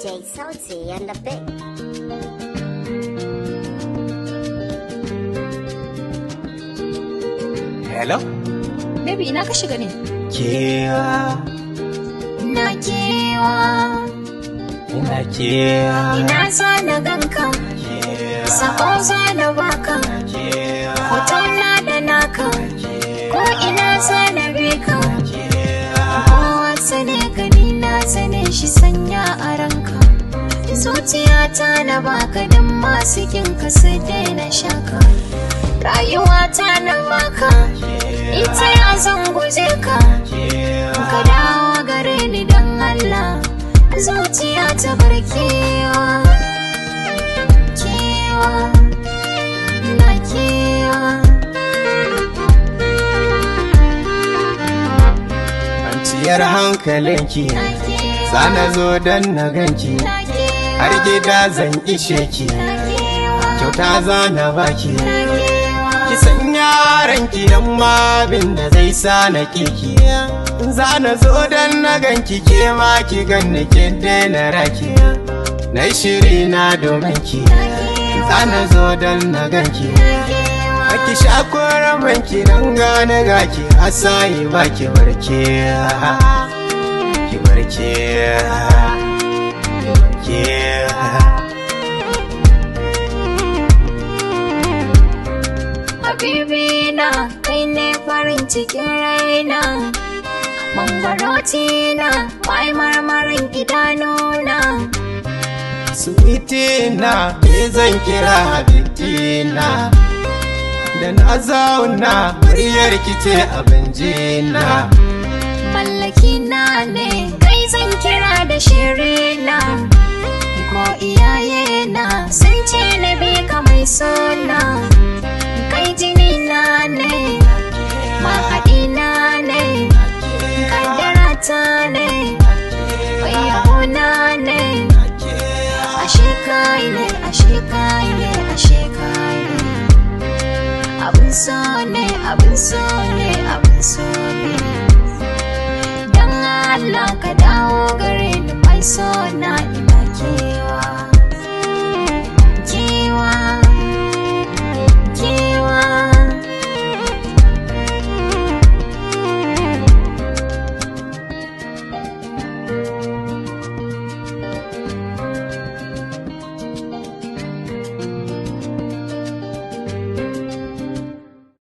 DJ Sauti and the Big. Hello? Baby, ina ka shiga ne? Kewa, Ina kewa, ina kewa, ina za na ganka, kewa, sako za na baka, kewa, hoton na da naka, ko ina za na bi ka. kewa. Kowa sane ka, ni na sane shi, sanya a ranka. Zuciyata na baka don masu kinka su daina shaka. Rayuwata na baka, ita ya zan guje ka. Ka dawo gare ni don Allah, zuciya ta bar kewa. Kewa, na kewa. Kwanciyar hankalinki, Na kewa, sana zo don na ganki, na kewa, har gida zan ishe ki, na kewa, kyauta za na baki. na kewa. Ki sanya ranki don mabin da zai sa na kiki. Za na zo don na ganki, ke ma ki ganni ki daina raki. Na yi shiri na domin ki, za na zo don na ganki. Aki sha koran ki don gane gaki asayi ba ki barke, ki barke, ki barke. Habibi na, kai ne farin cikin raina. Mangwaroti na, mai marmarin idanuna. Sweetie na, ke zan kira habibti na. Da na zauna muryar ki ce abin jina. Mallaki na ne, kai zan kira da shirina. Ko iyaye na sun ce na bi ka mai suna. Kai jini na ne, mahaɗi na ne, kaddara ta ne, mai yabo na ne. Ashe kai ne, ashe kai ne, ashe kai ne. Abin so ne, abin so ne.